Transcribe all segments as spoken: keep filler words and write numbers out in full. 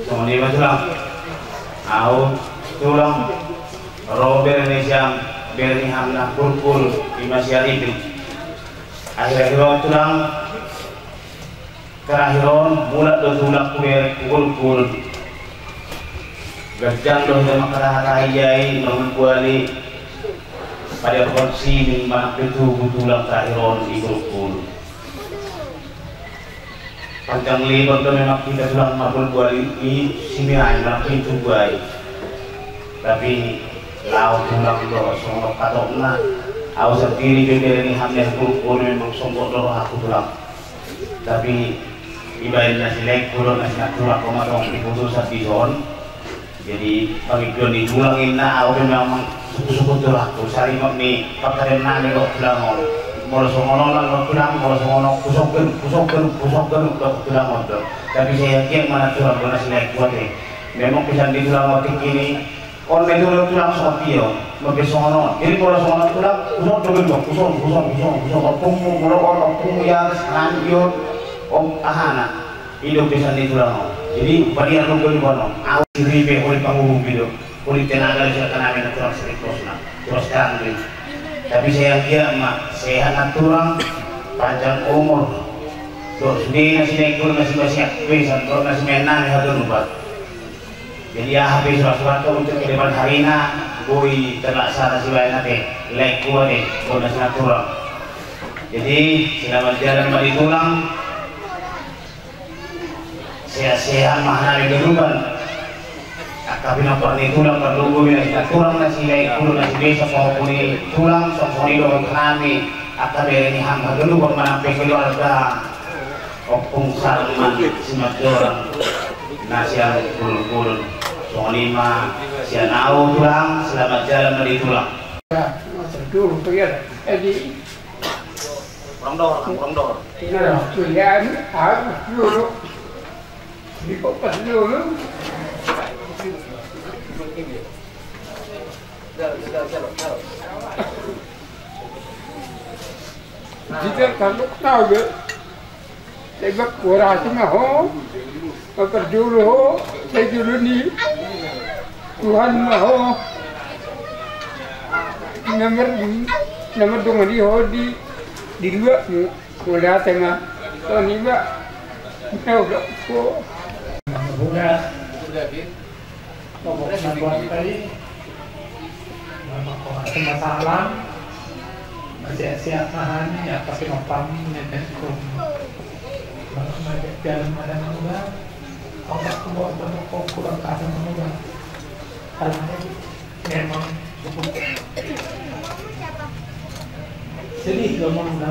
Songon i ma tulang. Ahu tulang ro bere ni sian bere ni hamuna Hurukul, i ma si Arifin. Akhir-akhir on tulang, terakhir on mulak do tulang tu bere Hurukul. Ganjang do hita mangkatahatahi i, marbuali. Pada konsini manang pe tubu tulang terakhir on di Hurukul. Panjang lebar do memang hita tulang marbuali i, simeai manang pe tubu ai. Tapi laho tulang do songon hatopna. Ahu sandiri pe bere ni hamuna Hurukul memang songgop do rohangku tulang. Tapi dibaen na si laengku dohot na si natulang on ma tong diputusan dison. Jadi pangidoan ni tulang inna, ahu pe memang sungkun-sungkun tulang tu sari ma ni pangkataion nami dohot tulang on. Molo songon on nang dohot tulang, molo songon on husongkun, husongkun, husongkun dohot tulang on do. Tapi sai anggiat ma na tulang do na si laengku ate. Memang pesan ni tulang on tingki ni on, na tulang songon dia on, mampe songon on. Jadi molo songon on tulang, husongkun do, husongkun, husongkun, husongkun. Ompungmu molo on, ompungmu Yaris, nami on, om ahana. I do pesan ni tulang on. Jadi padiar do goluhan on. Ahu siripe holi pangurupi do, holi tenaga do sian hami na tulang siripe hosna. Terus terang do. Tapi sai anggiat ma sehat na tulang, panjang umur. Dohot sude na si laengku na si basiak pesan, dohot na si maen nami haganupan. Jadi aha pe surat-surat tu untuk kehidupan hari na, boi terlaksana sibaen ate, laengku ate, dohot na si natulang. Jadi selamat jalan ma di tulang. Sehat-sehat ma hami ganupan. Angka pinompar ni tulang, parlinggomi na si natulang, na si laengku, na si besa, pahompu ni tulang, songon i dohot hami angka bere ni hamuna ganupan manang pe keluarga. Ompung Salman Simanjorang na sian Bulun-bulun. Songon i ma sian ahu tulang, selamat jalan ma di tulang. Kurang dor, kurang dor. Nah, tulang harus dulu. Di kopas dulu. Jika kamu tahu be, tebak kurasi ma ho, paparjolo ho, sai jolo ni Tuhan ma ho. Nomor, nomor dong di ho di, di dua mu, mauliate ma. Toni ma. Mauliate ho. Pokokna buat tadi, memang kau masih masalah, masih siap tahan ya, tapi notam ini kan kau masih jalan ada muda, kau tak buat kau kurang ada muda. Karena memang cukup sedih kalau mau muda.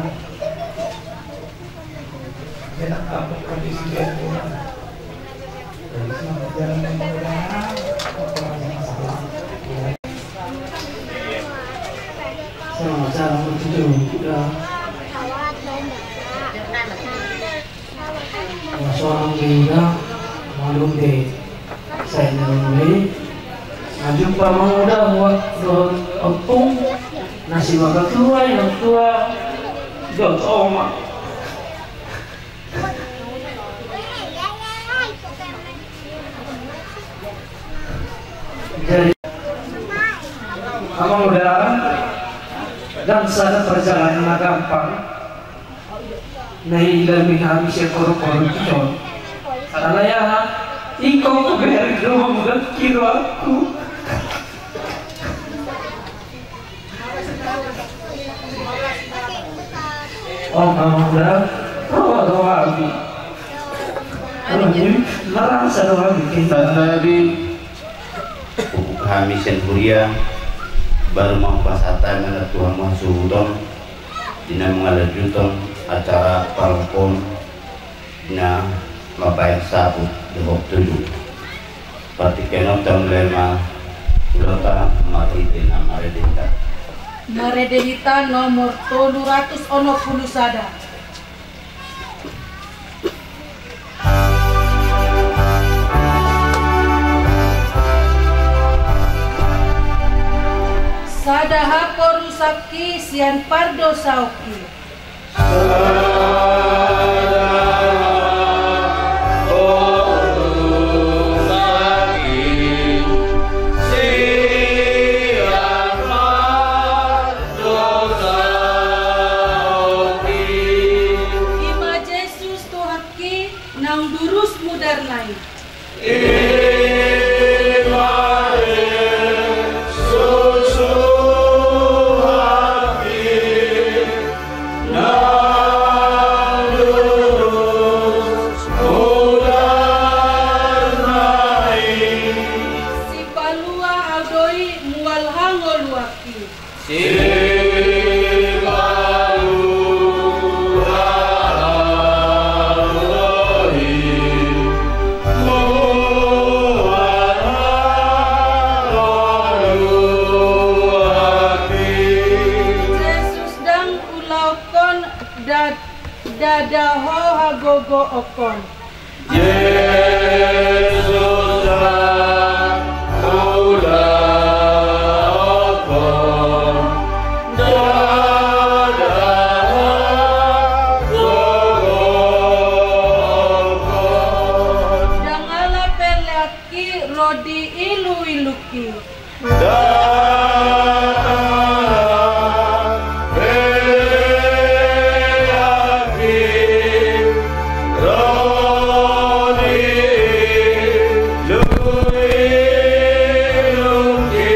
Sonang be uda, malum be. Sai na mulai. Na jumpa ma uda, buat dohot ompung, na simanggatua, inang tua, dohot oma. Jadi, amang uda, ndang sada perjalanan na gampang. Na idapi hami sian koru-koru on. Alai aha, ingkon hubereng do amang uda, kiro aku. Om amang uda, roha do hami. Alai, marasa do hami. Tanda di pupuk hami sian huria, baru ma pasahat hami tu hamu hasuhuton, di na mangalanjuthon acara parompuan, di na mambahen saput dohot tujuh. Partingkian on tamulai ma ulaonta marhite na marende hita. Marende hita nomor tolu ratus onom pulu sada. Sada haporusakki sian pardosaonki. Ima Jesus Tuhanki naung durus mudarna i. Sipalua au do i mual hangoluanki. Jesus, ndang ulaonkon da-, ndada ho hagogoonhon. Jesus, ndang ulaonkon ndada hagogoonhon. Ndang ala peleanki ro di iluilungki. Ndada peleanki ro di iluilungki.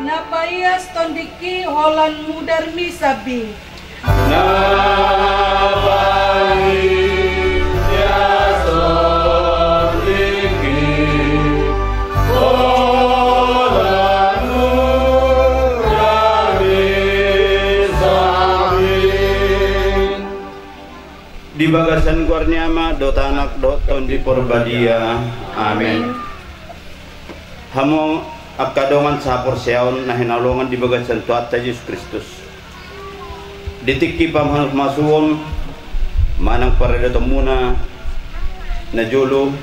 Na paias tondingki holan mudar mi sambing. Na paias tondingki holan mudar mi sambing. Di bagasan goar ni Ama dohot Anak dohot Tondi Porbadia. Amen. Hamu angka dongan sahaporseaon na hinaholongan di bagasan Tuhanta Jesus Kristus. Di tingki pamasumasuon manang paradatonmuna na jolo,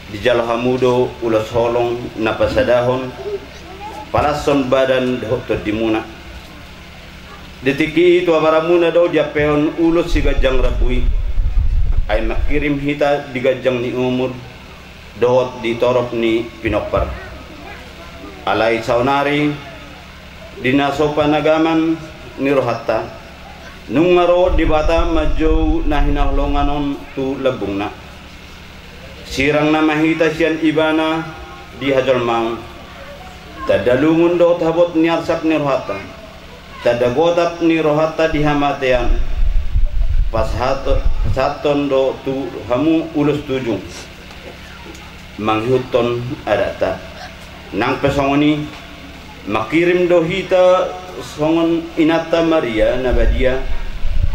dijalo hamu do ulos holong na pasadahon, palashon badan dohot tondimuna. Di tingki i tu abaramuna do diampehon ulos siganjang rambu i, ai mangkirim hita di ganjang ni umur, dohot di torop ni pinompar. Alai saonari, di na so panagaman ni rohanta, nunga ro Debata manjou na hinaholongan on tu lambungna. Sirang nama hita sian Ibana di hajolmaon. Tanda lungun dohot habot ni arsak ni rohanta. Tanda gotap ni rohanta di hamatean, pasahat-, pasahathon do tu hamu ulos tujung, mangihuthon adatta. Nang pe songon i, mangkirim do hita songon Inanta Maria na badia,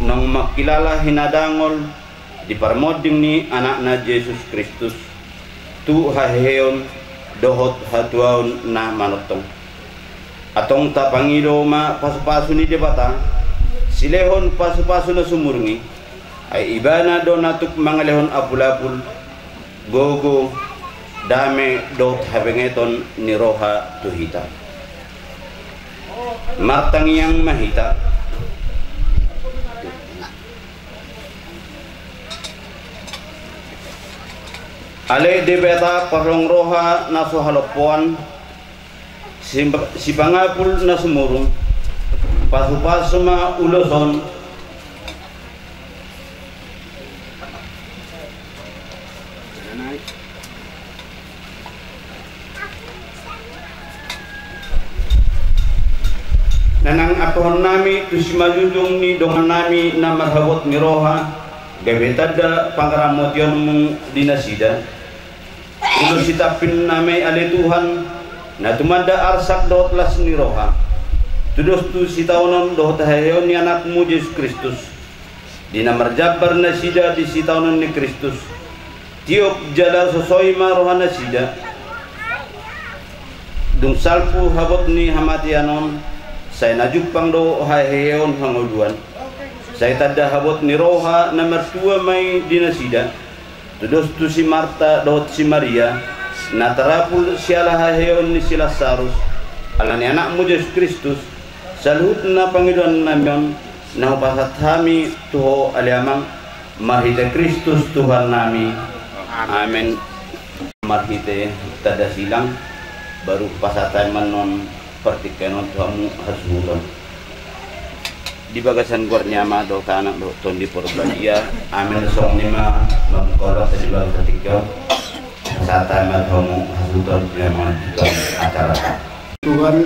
naung mangkilala hinadangol di parmonding ni Anakna Jesus Kristus, tu haheheon dohot hatuaon na manongtong. Antong tapangido ma pasupasu ni Debata, silehon pasupasu na sumurung i, Ai Ibana do na tuk mangalehon apulapul, gogo, dame dohot habengeton ni roha tu hita. Martangiang ma hita. Ale Debata parhong roha na so halompoan, Simp-, sipangapul na sumurung, pasupasu ma ulos on. Na naeng ampehon nami tu simanjujung ni dongan nami na marhabot ni roha, gabe tanda pangaramotionmu di nasida. Ulos sitampinna ma i ale Tuhan, na tumanda arsak dohot las ni roha, tudos tu sitaonon dohot haheheon ni Anakmu Jesus Kristus, di na marjambar nasida di sitaonon ni Kristus. Tiop jala sosoi ma rohanasida. Dung salpu habot ni hamatean on, sai na jumpang do haheheon hangoluan. Sai tanda habot ni roha na martua ma i di nasida. Tudos tu si Marta dohot si Maria, na tarapul siala haheheon ni si Lasarus, ala ni Anakmu Jesus Kristus, saluhutna pangidoan nami on, na hupasahat hami tu Ho ale Amang, marhite Kristus Tuhan nami. Amen. Marhite tanda silang, baru hupasahat hami ma annon partingkian on tu hamu hasuhuton. Di bagasan goar ni Ama dohot Anak dohot Tondi Porbadia. Amen. Songon i ma, mangkolote di bagasan tingki on. Pasahat hami ma tu hamu hasuhuton di na mangalanjuti acara. Tuhan,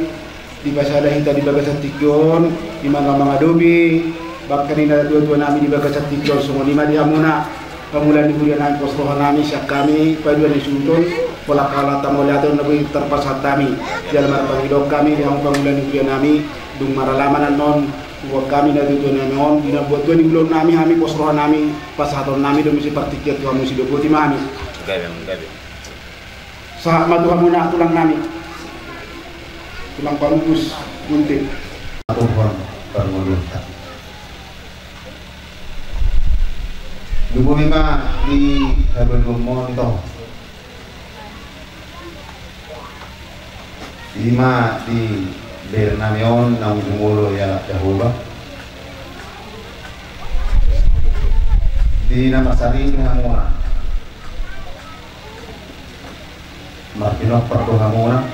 dipasada hita di bagasan tingki on, di manga-, mangadopi bangke ni natuatua nami di bagasan tingki on, songon i ma di hamuna. Pangula ni huria nami, pos roha nami, sian hami, paduahon ni suhut on, pola halak tamoli aton na boi tarpasahat hami. Jala marpangidoan hami, di hamu pangula ni huria nami, dung maralaman annon, huboan hami na tuatua nami on, di na buat tua ni ulaon nami, hami pos roha nami, pasahaton nami do muse partingkian tu hamu, sidok boti ma hami. Gabe, gabe. Sahat ma tu hamuna tulang nami. Tulang Parubus, Bunte. Tuhan, parmuluhan. Lumobi ma di habaluonmon ito. I ma di ber nami on naung jumolo dialap Jahowa. Di na marsarihon hamuna. Marpinompar do hamuna,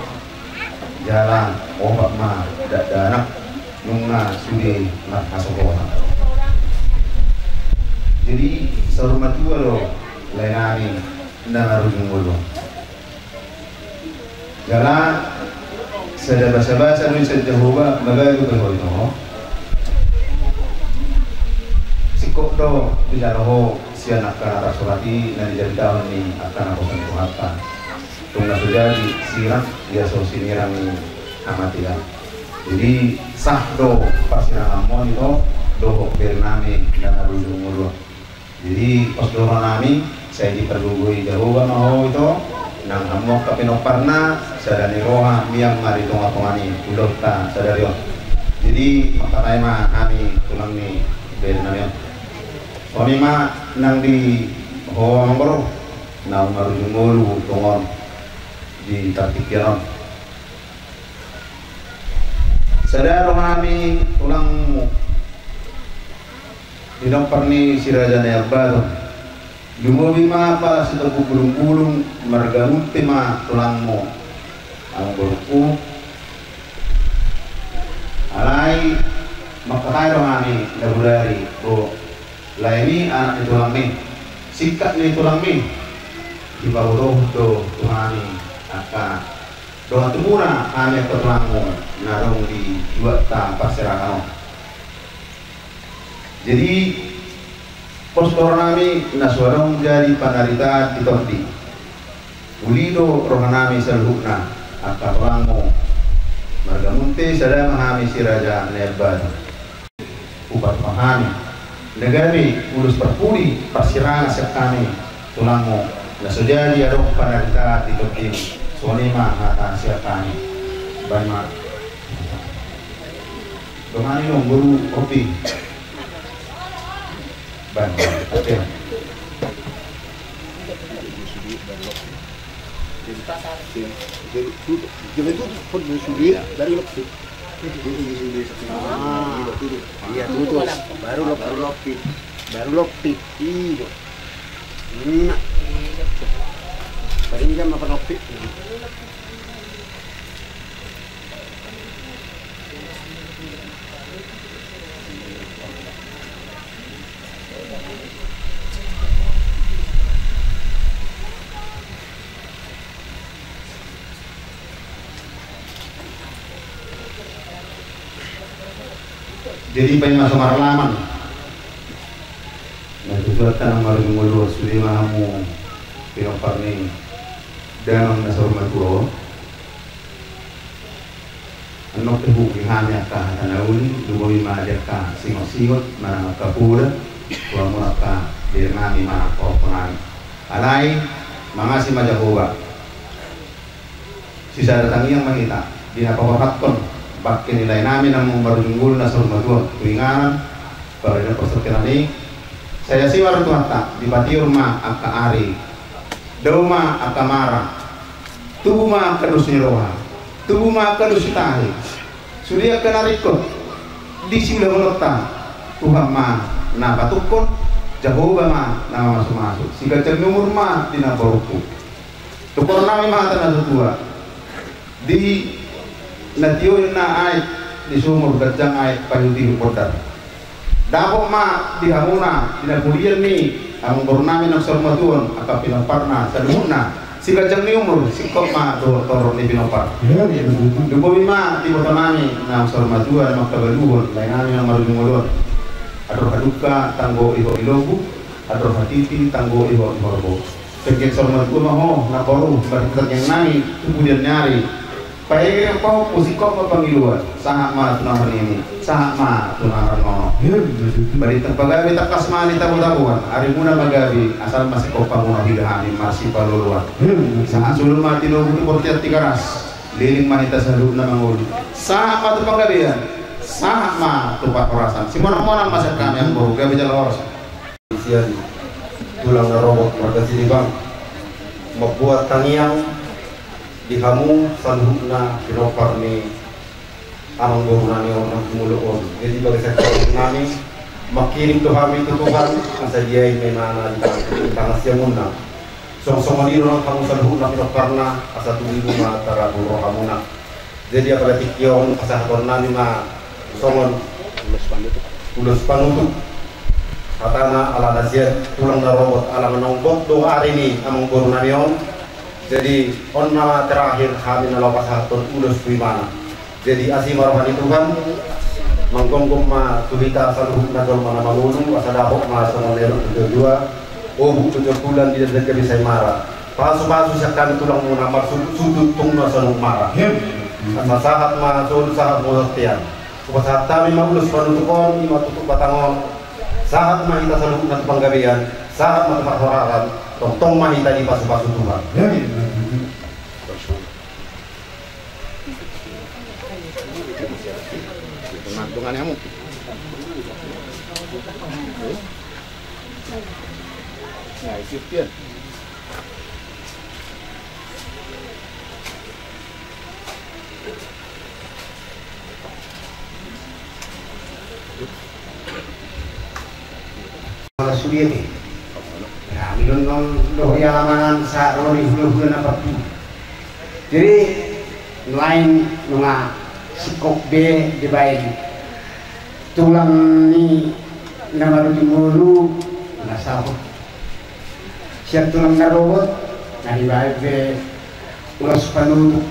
jala opat ma dakdanak, nunga sude marhasohotan. Jadi, saur matua do lae nami na marujung ngolu. Jala, sada basabasa do i sian Jahowa, mabalu pe ho ito. Singkop do, bicara ho, sian angka na tarsurat i na nijamitahon ni angka naposo ni Tuhanta. Tung na so jadi sirang, ia so sinirang ni hamatean. Jadi, sah do parsiranganmon ito, dohot ber nami na marujung ngolu. Jadi, pos do roha nami, sai dipargogoi Jahowa ma ho ito, nang hamu angka pinomparna, sada ni roha, mian ma di tongatonga ni ulaonta sadari on. Jadi, mangkatai ma hami tulang ni ber nami on. Songon i ma nang di ho amangboru, naung marujung ngolu tongon di partingkian on. Sada roha nami tulangmu, pinompar ni si Raja Nababan. Lumobi ma pala sitombuk bulungbulung, marga Munte ma tulangmu, amangborungku. Alai mangkatai roha nami na bodari, bo lae ni anak ni tulangmi, singkat ni tulangmi, dipabotohon do tu hami angka dongan tubuna hami angka tulangmu na adong di luatta parserahan on. Jadi, pos do roha nami na so adong jadi panaritaan di tondi. Uli do roha nami saluhutna angka tulangmu marga Munte, sada ma hami si Raja Nababan. Ubat ma hami na gabe ulos parpudi parsirangan sian hami tulangmu, na so jadi adong panaritaan di tondimi. Songon i ma hata sian hami. Baen ma. Dongan i, amangboru, opi. Jadi, jadi tutup, jadi tutup, pun sudah dari lokpit. Ah, iya, tutup. Baru lok-, baru lokpit. Baru lokpit. Iya. Nah. Paling jam apa lokpit? Jadi paima so marlaman. Na tutu, angka na marujung ngolu, sude ma hamu pinompar ni damang na saur matua on. Annon pe huhut hami angka hata na uli, lumobi ma di angka singot-singot manang angka poda tu hamuna angka bere nami manang pahompu nami. Alai mangasi ma Jahowa. Sisada tangiang ma hita di na paborhathon bangke ni lae nami na marujung ngolu na saur matua on tu inganan. Pala di na parsontopan i, sai asi ma roha ni Tuhanta, dipatiur ma angka ari, dao ma angka mara, tubu ma angka dos ni roha, tubu ma angka dos ni tahi. Sude angka na ringkot di siulahononta, Tuhan ma na patungkon, Jahowa ma na mamasumasu. Siganjang ni umur ma di na borungku. Tungkor nami ma hata na tutu, di na tio ninna aek di sumur, ganjang aek paihutihut bondar. Dapot ma di hamuna di na pudian ni amangboru nami na saur matua on, angka pinomparna saluhutna, siganjang ni umur, singkop ma dohot torop ni pinompar. Lumobi ma di iboto nami na saur matua na mangkabaluhon lae nami na marujung ngolu on. Andor hadungka tanggo ihot ni lombu, andor hatiti tanggo ihot ni horbo. Dengke saur matua ma ho na boru, marhite dengke nami tu pudian ni ari. Paeger pahompu, singkop ma pangidoan, sahat ma tu na marnini, sahat ma tu na marnono. Marhite pagabe tangkas ma nitabo-taboan, arimuna ma gabe, asal ma singkop hamuna, huida hami marsipaloloan. Sahat solu ma tinogu tu bontean Tigaras, leleng ma hita saluhutna mangolu. Sahat ma tu panggabean, sahat ma tu parhorasan. Simonang-monang ma sian hami, amangboru, gabe jala horas. Sian tulang na robot marga Siribang, mambuat tangiang di hamu saluhutna pinompar ni amangboru nami on na jumolo on. Jadi bagasan nami mangkirim do hami tu Tuhan, asa diain ma ibana di tangan siamunna. Songon songon i do nang hamu saluhutna pinomparna, asa tubu ma tarabur rohamuna. Jadi apala tingki on pasahaton nami ma songon ulos panutup. Hatana, alana sian tulang na robot, alana naung bot do ari ni amangboru nami on. Jadi on ma terakhir hami na laho pasahathon ulos tu ibana. Jadi asi ma roha ni Tuhan, manggomgom ma tu hita saluhutna jolma na mangolu, asa dapot ma songon na nidok ni natuatua, obuk do jolma, bulan, bidadari gabe saimara. Pasupasu sian hami tulangmuna, marsuhutsuhut tung na songon mara. Asa sahat ma solu, sahat ma bontean. Hupasahat hami ma ulos panutup on, i ma tutup batang on. Sahat ma hita saluhutna tu panggabean, sahat ma tu parhorasan, tongtong ma hita dipasupasu Tuhan. Dongan, dongan hamu. Nah, itu dia. Mala sude te. Rami do on dohot i alamanan sahat ro di hulahula na parpudi. Jadi nuaeng nunga singkop be dibaen tulang ni na marujung ngolu na saut. Sian tulang na robot na dibaen be ulos panutup.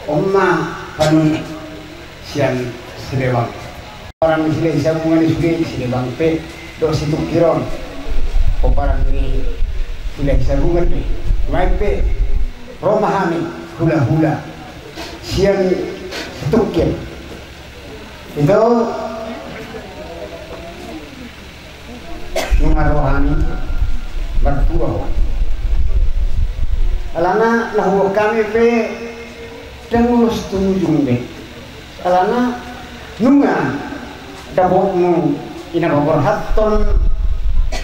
On ma panutup sian Sidewang. Pomparan ni Silahisabungan i sude, Sidewang pe dohot Situngkir on. Pomparan ni Silahisabungan i. Nuaeng pe ro ma hami hulahula sian Situngkir. Ito. Nunga ro hami martua ho. Alana na huboan hami pe ndang ulos tu ujung be. Alana nunga dapotmu i na paborhathon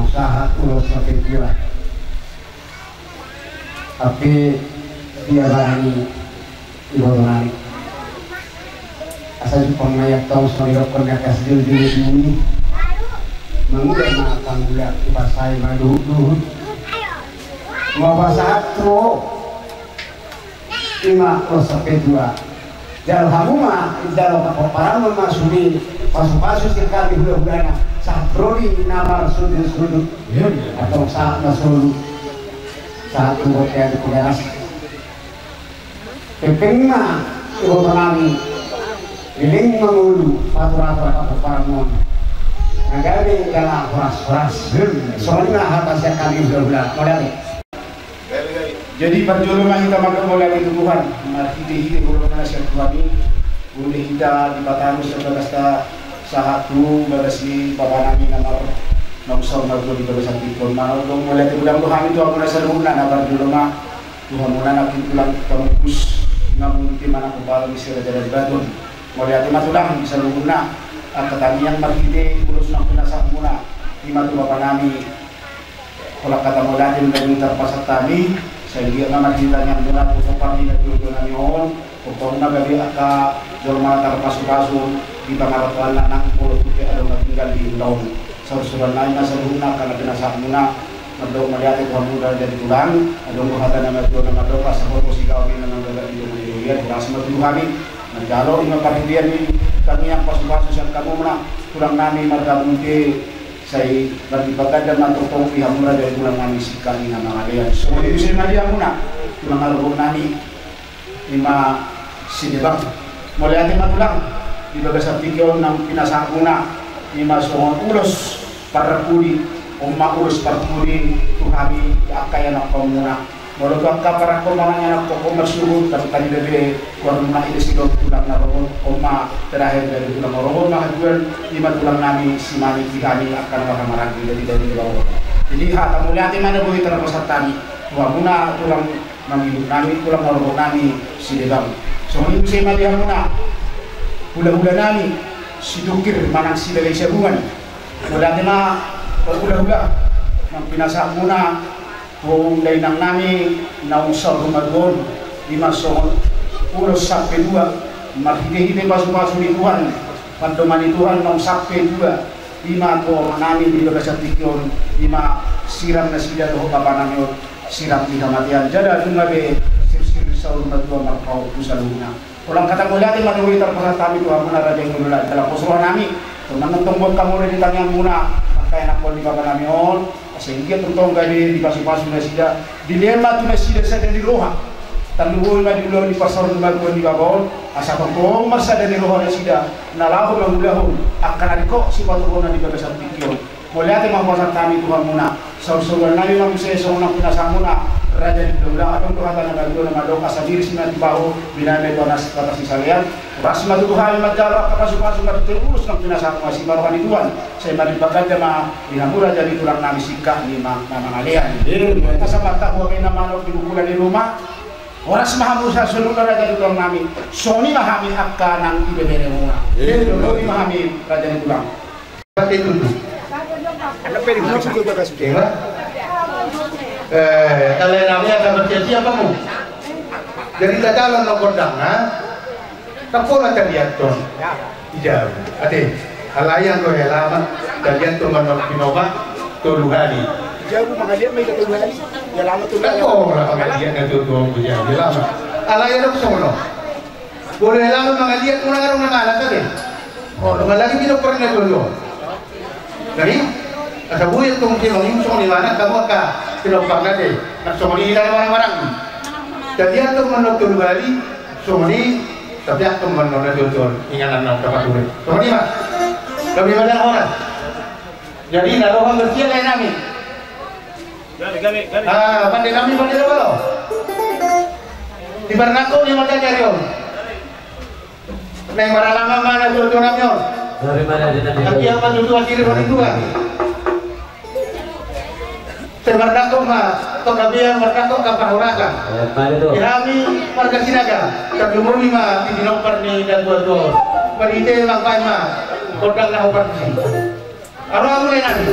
naung sahat ulos sapetua. Hape dia barani iboto nami. Asa jumpang ma ia tong songon didokkon ni angka sijolo-jolo i. Mangula ma panggula, hupasahat ma duhut-duhut. Hupasahat tu ho. Ima ulos sapetua. Jalo hamu ma, jalo hamu ma sude pasu-pasu sian hami hula-hulana. Sahat ro di na marsundut-sundut. Antong sahat ma solu. Sahat tu bontean di Tigaras. Pepeng ma iboto nami. Leleng ma ngolu, patur-atur angka pomparanmon. Na gabe jala horas-horas. Songon i ma hata sian hami hula-hula. Mauliate. Jadi parjolo ma hita mandok mauliate tu Tuhan, marhite-hite holong na sian Tuhan i, boi hita dipatarus sian bagasta sahat tu bagas ni bapa nami na mar, naung saur matua di bagasan tingki on. Mandok mauliate godang do hami tu hamuna saluhutna, na parjolo ma tu hamuna nangkin tulang Pamungkus, na mauliate ma nang tu pala ni si Raja Dalibatu. Mauliate ma tulang di saluhutna, angka tangiang marhite ulos naung pinasahatmuna, ima tu bapa nami. Holan hata mauliate ma na tarpasahat hami, sai anggiat ma marhite tangiangmuna tu pomparan na di jolo-jolo nami on, pomparanmuna gabe angka jolma na tarpasu-pasu di pangarantoanna nang molo tung pe adong na tinggal di ulaon. Saur-sauran nami ma saluhutna angka na pinasahatmuna. Mandok mauliate tu hamuna raja ni tulang. Adong do hata na matua na mandok asa horas sigau ni na manggagak di dongan i do ia. Horas ma tutu hami manjalo i ma parhitean ni tangiang pasu-pasu sian hamuna tulang nami marga Multe. Sai marlipat ganda ma tongtong di hamu raja ni tulang nami Singkang i na mangalean. Songon i muse ma di hamuna tulang na rorobot nami. I ma Sidebang. Mauliate ma tulang di bagasan tingki on nang pinasahatmuna. I ma songon ulos parpudi, on ma ulos parpudi tu hami angka ianakhonmuna. Molo tu angka parangko manang ianakhon marsuhut, tadi tadi be goarmuna i do sidok tulang na rorobot, on ma terakhir dari tulang na rorobot ma hatuan, i ma tulang nami Simanik di hami angka na marhahamaranggi dari dari di bawah. Jadi hata mauliate ma na boi tarpasahat hami tu hamuna tulang mangihut nami, tulang na rorobot nami Sidebang. Songon i muse ma di hamuna hula-hula nami Situngkir manang Sidagai Sabungan. Mauliate ma parhula-hula nang pinasahatmuna tu dainang nami naung saur matua on. I ma songon ulos sampe dua marhite-hite pasu-pasu ni Tuhan, pandoman ni Tuhan naung sampe dua. I ma tu horong nami di bagasan tingki on, i ma sirang nasida dohot bapa nami on, sirang ni hamatean, jala nunga be sirsir saur matua marpaung tu saluhutna. Holan hata mauliate ma na boi tarpasahat hami tu hamuna raja ni tulang, jala pos roha nami, tonang tongtong buat hamuna di tangiangmuna angka ianakhon ni bapa nami on. Asa anggiat tongtong gabe dipasu-pasu nasida, dilehon ma tu nasida sada ni roha. Tarlumobi ma di ulaon ni parsaur matua ni bapa on, asa tongtong marsada ni roha nasida na laho mangulahon angka na ringkot sipatupaonna di bagasan tingki on. Mauliate ma hupasahat hami tu hamuna. Saur-sauran nami ma muse songon na pinasahatmuna raja ni tulang. Adong do hata na matua na mandok asa miris ma tipahu, binahen ma tu anak batas ni salean. Horas ma tutu hami manjalo angka pasu-pasu marhite ulos na pinasahatmuna, asi ma roha ni Tuhan. Sai marlipat ganda ma di hamu raja ni tulang nami Singkang i na mangalean. Asa martahu hami na manuk di bukulan ni ruma. Horas ma hamu saluhutna raja ni tulang nami. Songon i ma hami angka nang ibeberemuna. Songon i ma hami raja ni tulang. Pakai tutu. Ima. Eh, kalau nami akan bersiap-siap kamu. Jadi tak calon no kondang, ha? Tapola taliathon. Ijau. Ate. Alai anggo helaman taliathon manor pinoba tolu hali. Ijau mangaliat ma ita tolu hali. Helaman tolu hali. Tapola mangaliat na tolu hali. Helaman. Alai adong songon on. Bolo helaman mangaliat muna adong na manat ate. Oh, dongan lagi pinompar na tolu. Jadi asa boi tong tong i songon i manat hamu angka pinompar na ate. Na songon i hita na marang-marang. Taliathon manor tolu hali. Songon i, tapi akan manor na tolu-tolu, inganan na ungkap aku. Songon i ma. Kami pada orang. Jadi na roha bersiap ya nami. Ah, pande nami, pande na balo. Di barnako ni mata jari on. Nai maralama mana tolu-tolu nami on. Tapi apa tutu asiri panitua. Sai marnangkok ma, tong gabe marnangkok angka parhorasan. Di hami marga Sinaga, tarlumobi ma di pinompar ni natuatua on. Marhite ma baen ma gondang na hupartusi. Aro amule nami.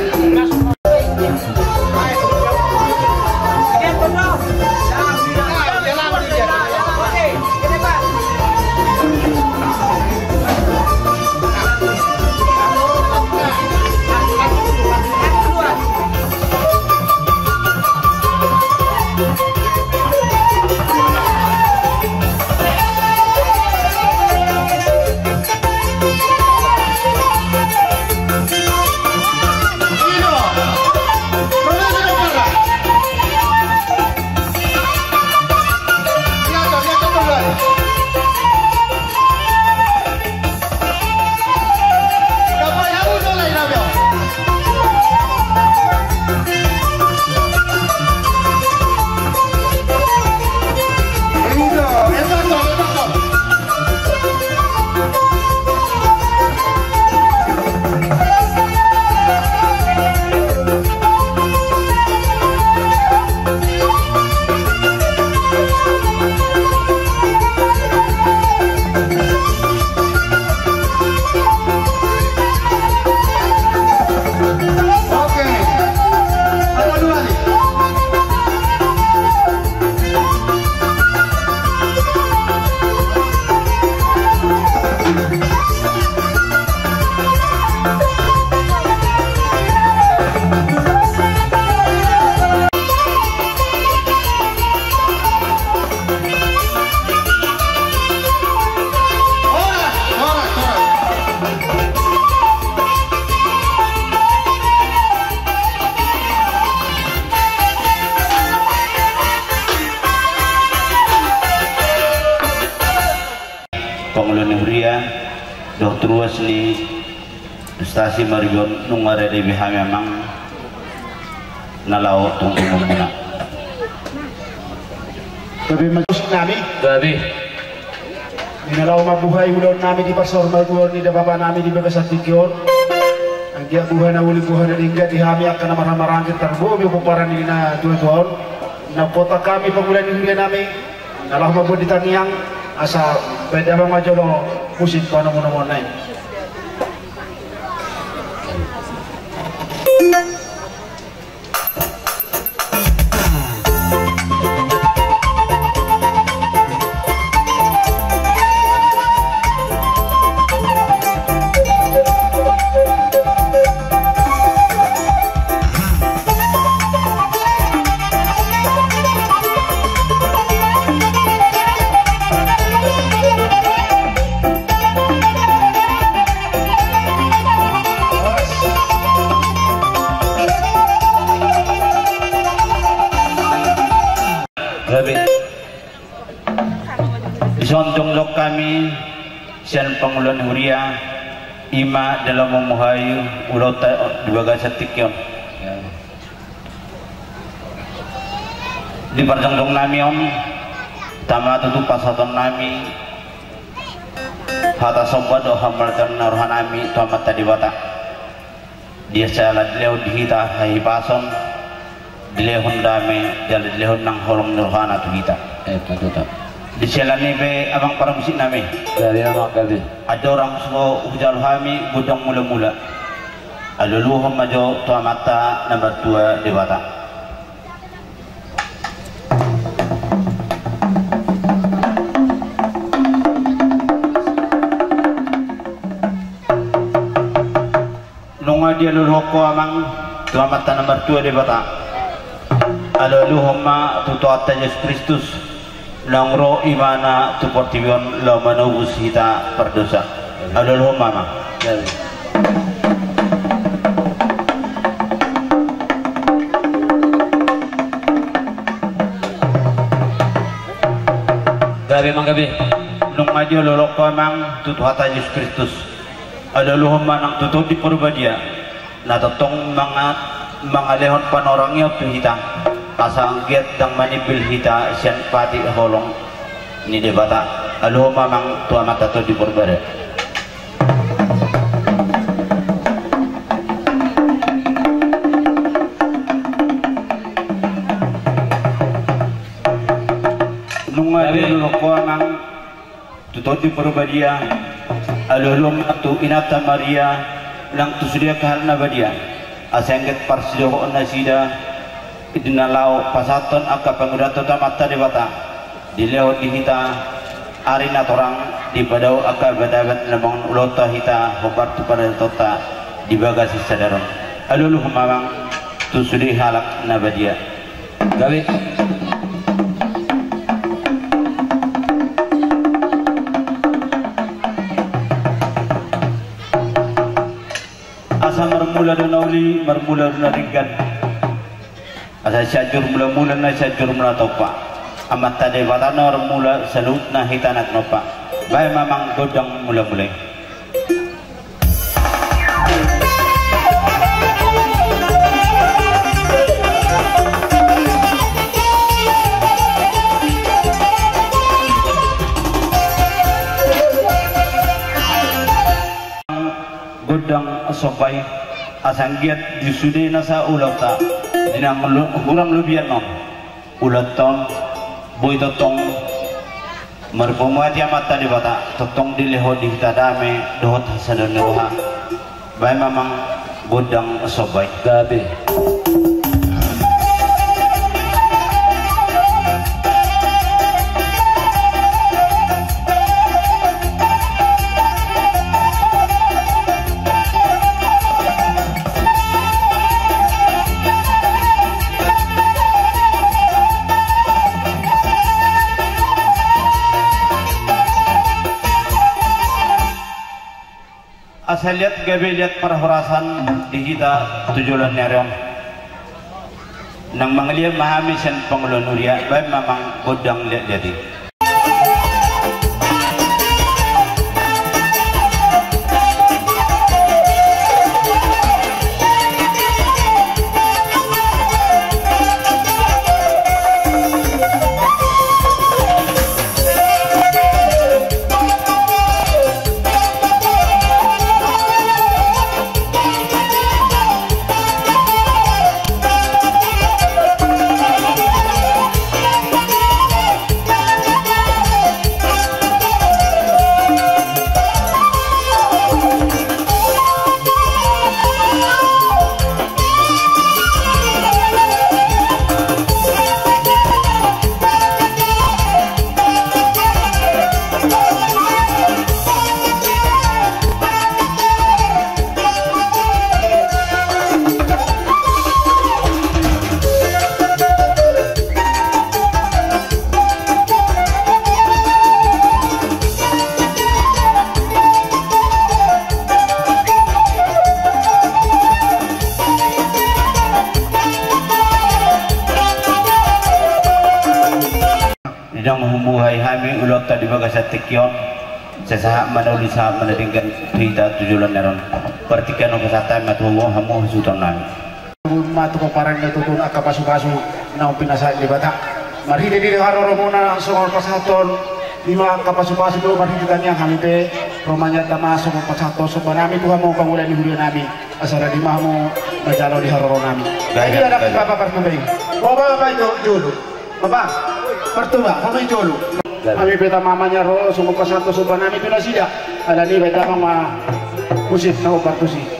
Dohot ruas ni Ustasi Maribor, nunga rade be hami amang na laho tongtongmuna. Gabe ma jolo nami. Gabe. Di na laho mambuhai ulaon nami di parsaurmatua ni da bapa nami di bagasan tingki on. Anggiat buha na uli buha na denggan di hami angka na marhahamaranggi tarbobi pomparan ni na tuatua on. Na potak hami pangula ni huria nami. Na laho mambuat di tangiang asa baen damang ma jolo musik panomunomuan na i. Gabe. Dison jongjong hami sian pangula ni huria, i ma dalan mambuhai ulaonta di bagasan tingki on. Di parjongjong nami on, tama tutu pasahaton nami hata somba dohot hamauliateon ni roha nami tu Amanta Debata. Di asa dilehon di hita hahipason, dilehon dame, jala dilehon nang holong ni rohana tu hita. Eh, tutu. Di siala ni i pe amang parmusik nami. Gabe amang, gabe. Andorang so hujalo hami gondang mulamula, alualuhon ma jo tu Amanta na martua Debata. Nunga dialualuhon ho amang tu Amanta na martua Debata. Alualuhon ma tu Tuhanta Jesus Kristus, naung ro Ibana tu portibi on laho manobus hita pardosa. Alualuhon ma amang. Gabe amang, gabe. Nunga dialualuhon ho amang tu Tuhanta Jesus Kristus. Alualuhon ma nang tu Tondi Parbadia, na tongtong manga-, mangalehon panorangion tu hita, asa anggiat ndang manimbil hita sian patik holong ni Debata. Alualuhon ma amang tu Amanta Tondi Parbadia. Nunga dialualuhon ho amang tu Tondi Parbadia, alualuhon ma tu Inanta Maria, nang tu sude angka halak na badia, asa anggiat parsidohoon nasida, di na laho pasahathon angka pangidoanta tu Amanta Debata, dilehon di hita ari na torang, dipadao angka abat-abat na mangalusi ulaonta hita hombar tu paradatonta di bagasan sadari on. Alualuhon ma amang tu sude halak na badia. Gabe. Asa marmula do na uli, marmula do na denggan. Asa Sianjur Mulamula na Sianjur Mula Tompa. Amanta Debata na marmula, saluhutna hita na tinompa. Baen ma amang gondang mulamula i. Gondang somba i, asa anggiat di sude nasa ulaonta, di na hurang lobian on, ulaonta on boi tongtong marpamuati Amanta Debata, tongtong dilehon di hita dame dohot hasadaon ni roha. Baen ma amang gondang somba i. Gabe. Asa liat gabe liat parhorasan di hita tu joloan ni ari on. Nang mangaliat ma hami sian pangula ni huria, baen ma amang gondang liatliat i. Huhai hami ulaonta di bagasan tingki on, sai sahat ma na uli sahat ma na denggan tu hita tu joloan ni ari on. Partingkian on pasahat hami ma tu hamu hasuhuton nami. Ma tu pomparan ni tutu angka pasupasu naung pinasahat Debata. Marhite di haroromuna songon pasahaton ni ma angka pasupasu do marhite tangiang hami pe ro manjata ma songon pasahaton somba nami tu hamu pangula ni huria nami. Asa radi ma hamu manjalo di haroro nami. Jadi ada bapak partuba i. Bapak bapak itu jolo. Bapak partuba bapak i jolo. Hami pe tama manjaro songon pasahaton somba nami tu nasida. Alani bapak ma musik na opat tusi.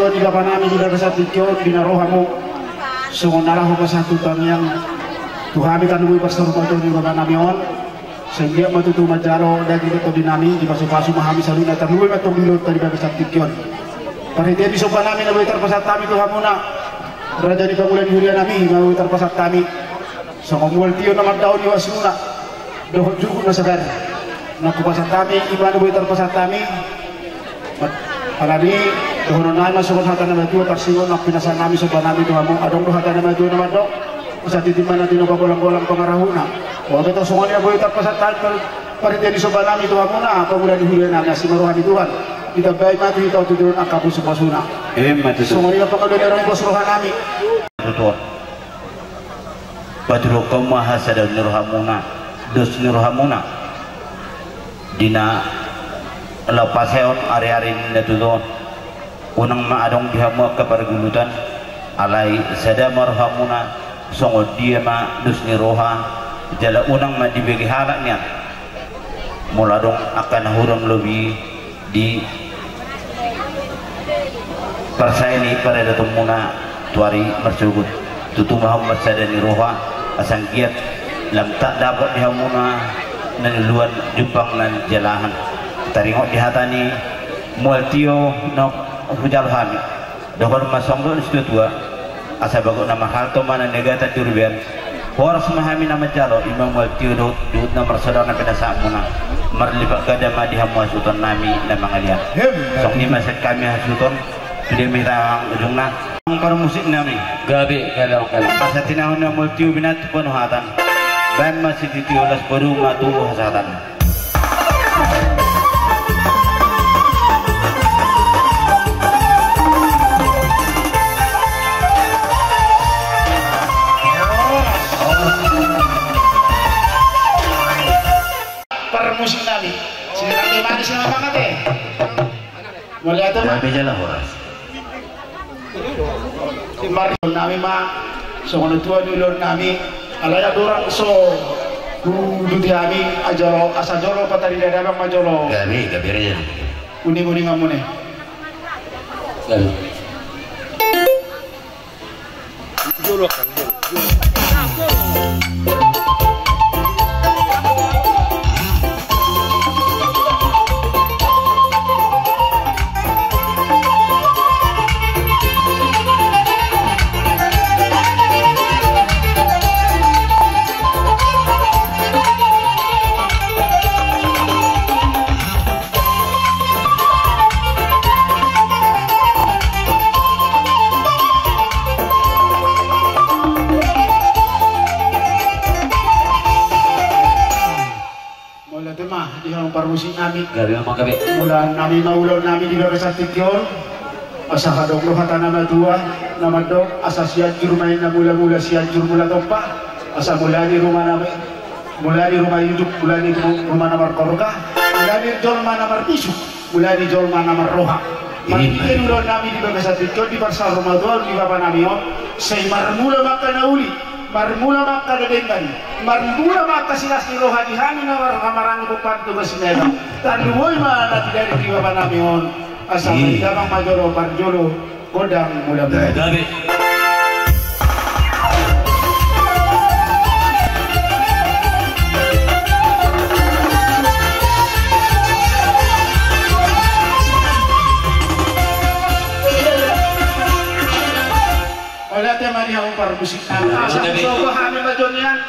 Di bapa nami di bagasan tingki on di na ro hamu songon na laho pasahat tangiang tu hami kan boi parsaurmatuaon ni bapa nami on. Sai anggiat ma tutu manjalo daging dohot tondi nami dipasupasu ma hami saluhutna tarlumobi ma antong di ulaonta di bagasan tingki on. Parhitean ni somba nami na boi tarpasahat hami tu hamuna raja ni pangula ni huria nami na boi tarpasahat hami. Songon mual tio na mardaon ni uasmuna dohot juhut na sagar na hupasahat hami ima na boi tarpasahat hami. Alani dohonon nami ma songon hata na matua tarsingot na pinasahat nami somba nami tu hamu adong do hata na matua na mandok. Asa titi ma na tinopa golang-golang pangarahutna. Boha pe tong songon i na boi tarpasahat hami parhitean ni somba nami tu hamuna pangula ni huria nami asi ma roha ni Tuhan. Ditambai ma tu hita on tu joloan angka pasupasuna. Ima tutu. Songon i ma pangaluan ni roha ni pos roha nami. Tutu on. Patuduhon hamu ma hasadaon ni rohamuna, dos ni rohamuna. Di na laho pasae on ari-ari ni na tutu on. Unang ma adong di hamu angka pargulutan. Alai sada ma rohamuna songon dia ma dos ni roha. Jala unang ma dibege halak nian. Molo adong angka na hurang lobi diparsae ni paradatonmuna tu ari marsogot. Tutu ma hamu marsada ni roha asa anggiat lam tak dapot di hamuna na niuluan jumpang na nijalahan. Taringot di hata ni mual tio na hujalo hami. Dohonon ma songon dok ni situatua. Asa bagot na marhalto ma na niagatan di robean. Horas ma hami na manjalo ima mual tio dohot juhut na marsoda na pinasahatmuna. Marlipat ganda ma di hamu hasuhuton nami na mangalean. Songon i ma sian hami hasuhuton. Sude ma hita ujungna. Parmusik nami. Gabe gabe. Asa tinahon na mual tio binattu panuhatan. Baen ma sititi olas poda ma tu hasahatan. Parmusik nami. Sini nami manis sama banget ya. Mauliate ma. Nami jala horas. Marhite nami ma songon na tua ni ulaon nami. Alai adong so huduti hami ajolo asa jolo patari dadabang ma jolo. Gabe gabe raja. Uning-uning amune. Gabe. Mauliate ma di hamu parmusik nami. Gabe ma gabe. Mauliate nami ma ulaon nami di bagasan tingki on. Asa adong do hata na matua na mandok, asa Sianjur ma inna mula-mula, Sianjur mula tompa. Asa mula ni ruma na, mula ni ruma ijuk, mula ni ru-, ruma na markorka, mula ni jolma na marbisuk, mula ni jolma na marroha. Marpinggan ulaon nami di bagasan tingki on di parsaur matua ni bapa nami on, sai marmula ma angka na uli, marmula ma angka na denggan, marmula ma angka silas ni roha di hami na mar-, marhamaranggi pomparan tu basi na elang. Tarlumobi ma na tinading ni bapa nami on. Asa, hmm, damang ma jolo parjolo gondang mula-mula. Gabe. Mauliate ma di hamu parmusik nami. Asa, gabe, hupasahat hami ma jolo nian.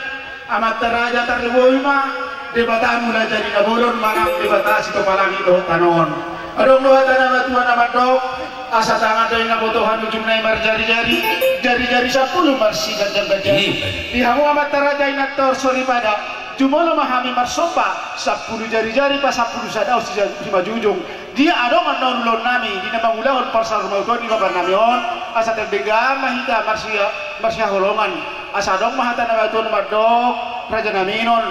Amanta raja, tarlumobi ma Debata Mulajadi Nabolon manang Debata sitopa langit dohot tano on. Adong do hata na matua na mandok, asa tangan do i na botohan, ujungna i marjari-jari, jari-jari sampulu marsiganjang-ganjang. Iya. Di hamu amanta raja, inanta soripada, jumolo ma hami marsomba, sampulu jari-jari pasampulu sada, usi ja-, usi manjujung. Dia adong annon ulaon nami di na mangulahon parsaur matua ni bapa nami on, asa tardenggan ma hita marsia-, marsihaholongan. Asa adong ma hata na matua na mandok, raja nami on.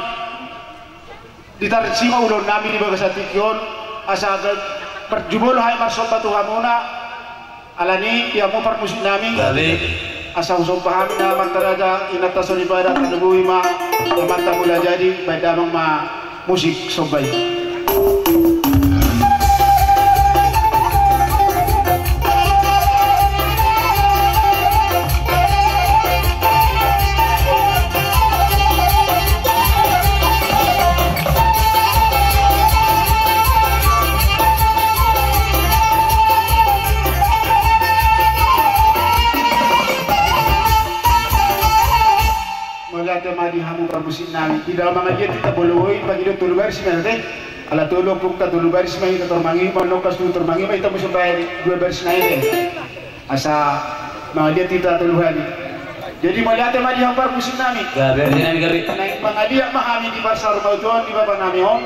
Di tarsingot ulaon nami di bagasan tingki on, asa ga-, parjumolo hami marsomba tu hamuna. Alani i, di hamu parmusik nami. Gabe. Asa husomba hami na amanta raja, inanta soripada, tarlumobi ma amanta Mulajadi, baen damang ma musik somba i. Mauliate ma di hamu parmusik nami. Tidak mangaliat hita, bolo boi pagi do tolu baris ma hita. Ala tolu ompungta, tolu baris ma hita, tor mangihut ma, nongkas tu tor mangihut ma hita, musim baen dua baris na hita. Asa mangaliat hita tolu hali. Jadi mauliate ma di hamu parmusik nami. Gabe, gabe, gabe. Naeng mangaliat ma hami di parsaur matua on di bapa nami on.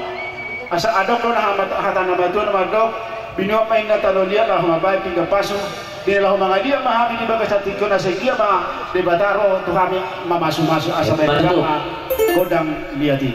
Asa adong do na hama-, hata na matua na mandok, binuat ma inna tano liat, laho mambahen pinggan pasu. Di laho mangaliat ma hami di bagasan tingki on, asa anggiat ma Debata ro tu hami mamasu-masu, asa baen damang ma gondang liat i.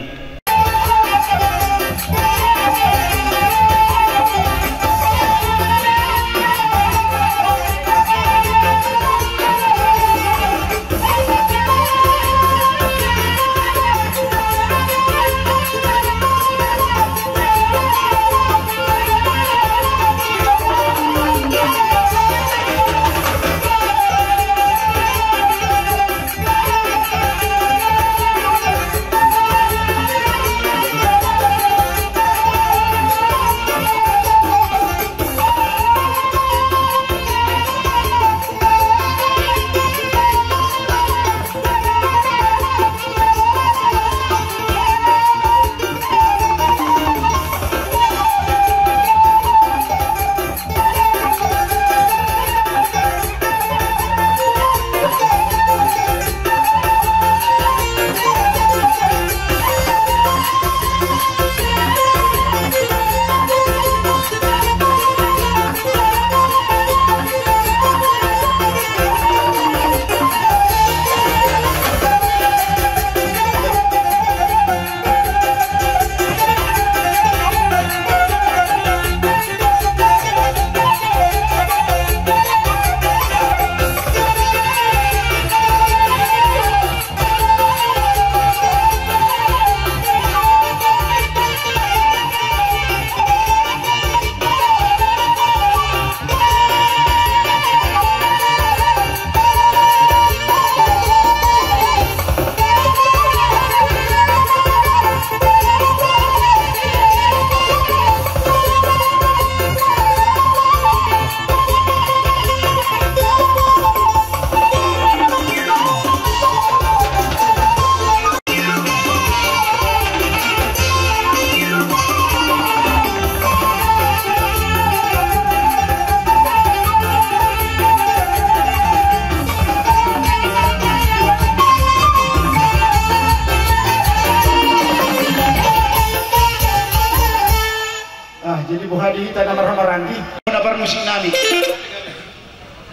Ah, jadi boha di hita na marhamaranggi, na parmusik nami.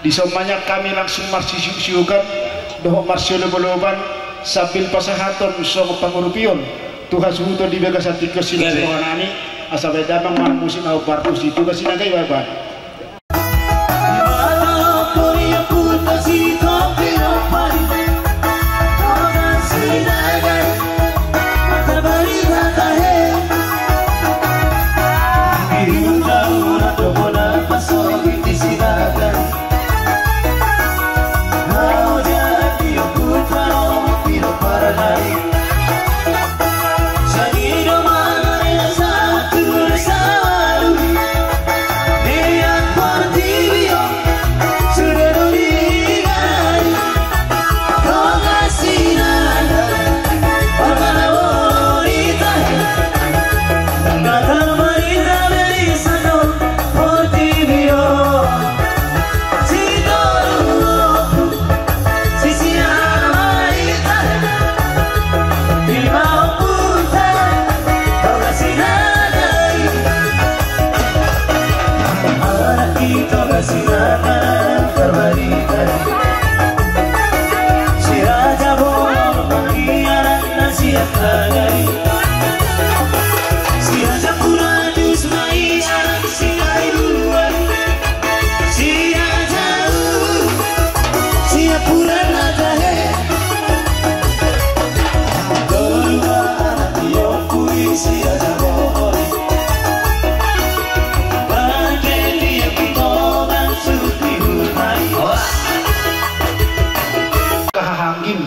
Dison ma nian hami langsung marsisiuksiukan dohot marsiolopolopan sambil pasahathon songon pangurupion tu hasuhuton di bagasan tingki on silas rohanami, asa baen damang ma musik na hombar tusi tu Sinaga i, Bapak. Haha anggim,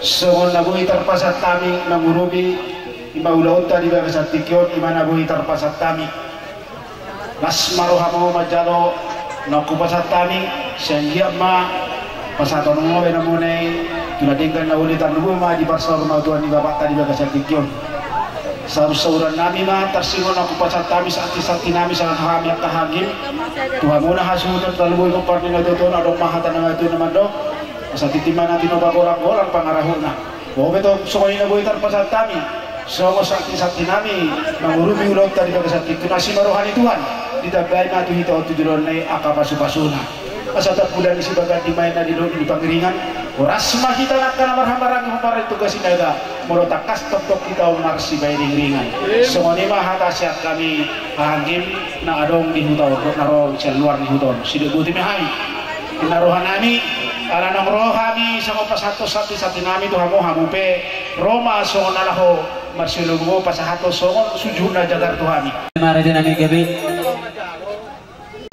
songon na boi tarpasahat hami mangurupi i ma ulaonta di bagasan tingki on, i ma na boi tarpasahat hami. Las ma rohamu manjalo naung hupasahat hami, sai anggiat ma pasahaton hamu ma baenonmuna i tu na denggan na uli, tarlumobi ma di parsaurmatuaon ni bapakta di bagasan tingki on. Saur saurannami ma tarsongon naung hupasahat hami, santisantinami, sahat hami angka haha anggim tu hamuna hasuhuton, tarlumobi pomparan ni na tuatua on, adong ma hata ni na tuatua i na mandok: Asa tintin ma na tinopa, golang-golang pangarahutna. Boha pe tong, songon i na boi tarpasahat hami songon santisantinami mangurupi ulaonta di bagasan tingki on, asi ma roha ni Tuhan, ditambai ma tu hita on tu joloan na i angka pasupasuna. Asa tampulan ni sibagandi ma i na di dolok ni pangiringan, horas ma hita angka na marhahamaranggi pomparan i tu Sinaga, molo tangkas tongtong hita on marsipahiringhiringan. Songon i ma hata sian hami haha anggim na adong di huta on dohot na ro sian luar ni huta on, sidok boti ma hami. Ninna rohanami, ala naung ro hami songon pasahathon santisantinami tu hamu, hamu pe ro ma songon na laho marsiolopolop pasahathon songon suhut na jagar tu hami. Ima rajanami, gabe.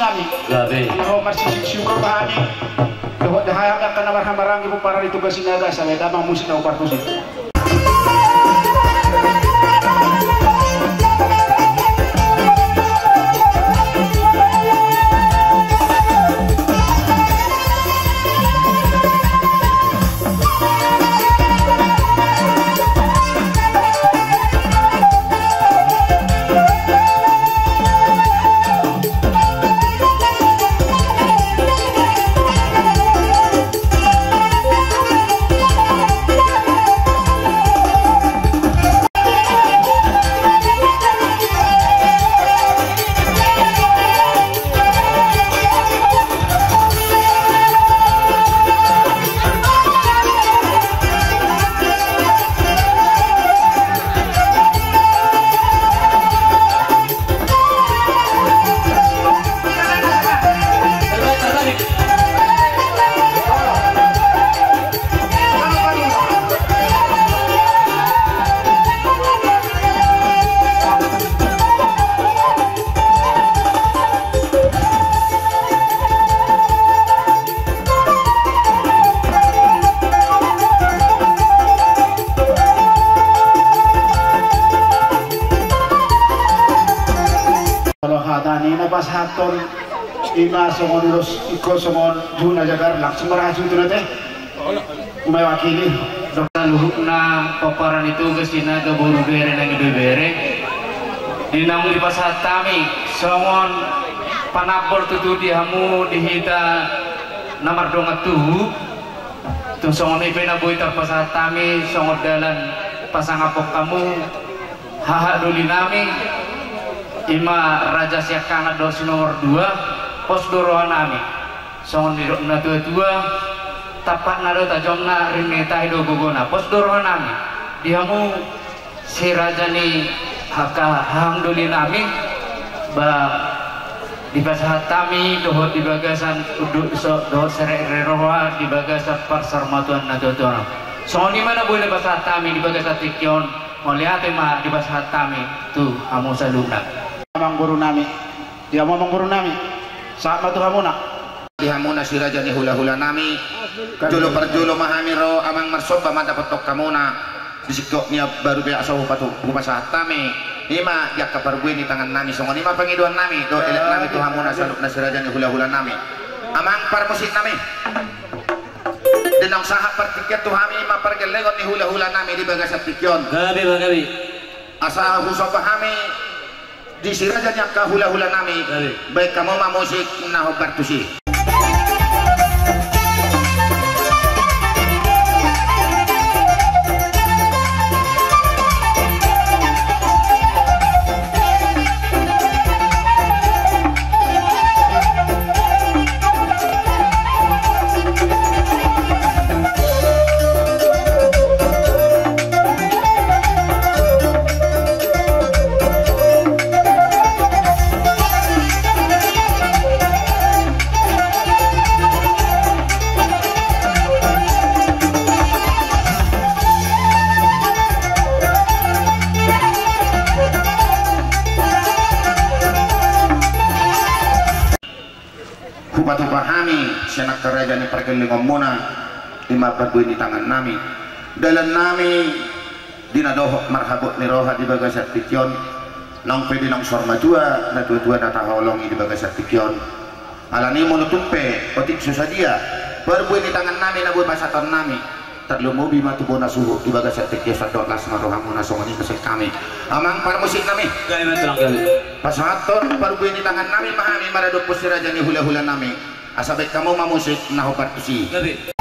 Nami. Gabe. Ro marsisiuksiuk ma hami. Dohot hami angka na marhahamaranggi pomparan i tu Sinaga, sai baen damang musik na hombar tusi. Molo hata ni na pasahathon, ima songon ulos ingkon songon suhut na jagar, langsung marhasuhuton ate. Mewakili. Saluhutna pomparan i tu Sinaga, boru, bere nang ibebere, di naung dipasahat hami songon panambol tutu di hamu di hita na mardongan tubu. Tung songon i pe na boi tarpasahat hami songon dalan pasangaphon hamu haha dolinami, ima raja siangkangan dohot si nomor dua, pos do rohanami. Songon nidok ni natuatua, tampakna do tajomna, ringnetahon do gogona. Pos do rohanami di hamu si raja ni angka hahandolinami, ba dipasahat hami dohot di bagasan unduk so dohot serere roha di bagasan parsaurmatuaon natuatua. Songon i ma na boi dipasahat hami di bagasan tingki on. Mauliate ma dipasahat hami tu hamu saluhutna. Amangborunami, di hamu amangborunami, sahat ma tu hamuna. Di hamuna si raja ni hulahulanami, jolo parjolo ma hami ro amang marsomba mandapothon hamuna. Di singkop ni baru pe asa hupatu hupasahat hami, i ma di angka parbue ni tangannami, songon i ma pangidoannami dohot eleknami tu hamuna saluhutna si raja ni hulahulanami. Amang parmusiknami, di naung sahat partingkian tu hami i ma pargellengon ni hulahulanami di bagasan tingki on. Gabe ma gabe. Asa husomba hami di si raja ni angka hulahulanami. Baen hamu ma musik na hombar tusi. Hupatupa hami sian angka raja ni pargellengonmuna, i ma parbue ni tangannami. Dalannami di na dohot marhabot ni roha di bagasan tingki on, naung pe di naung saur matua natuatua na tahaholongi di bagasan tingki on. Alani molo tung pe otik so sadia parbue ni tangannami na boi pasahatonnami, tarlumobi ma tu bona suhut di bagasan tingki on, sai dohot las ma rohamuna, songon i ma sian hami. Amang parmusiknami. Gabe ma tulang, gabe. Pasahathon parbue ni tangannami ma hami maradophon si raja ni hulahulanami. Asa baen hamu ma musik na hombar tusi. Gabe.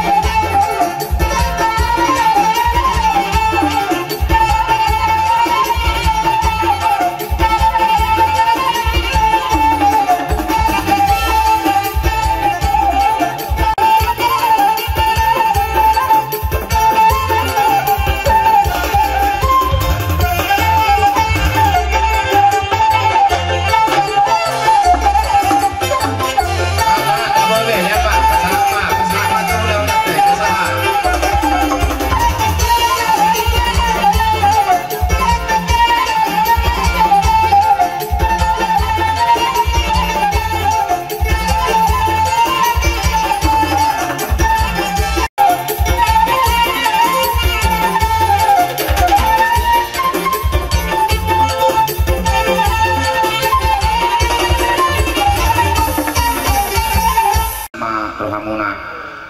Ma rohamuna.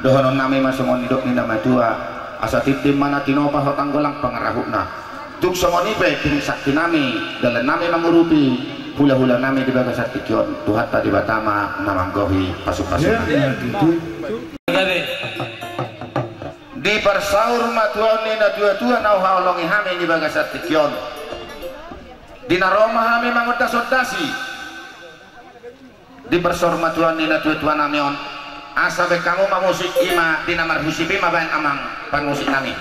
Dohononnami ma songon nidok ni na matua: Asa tintin ma na tinopa, hotang golang pangarahutna. Tung songon i pe, tingki sangkinami, dalannami mangurupi hulahulanami di bagasan tingki on, Tuhanta Debata ma na manggohi pasupasuna. Di parsaurmatuaon ni natuatua na huhaholongi hami di bagasan tingki on, di na ro ma hami mangondasondasi di parsaurmatuaon ni natuatuanami on, asa baen hamu ma musik, i ma di na marhusip i ma baen, amang parmusiknami.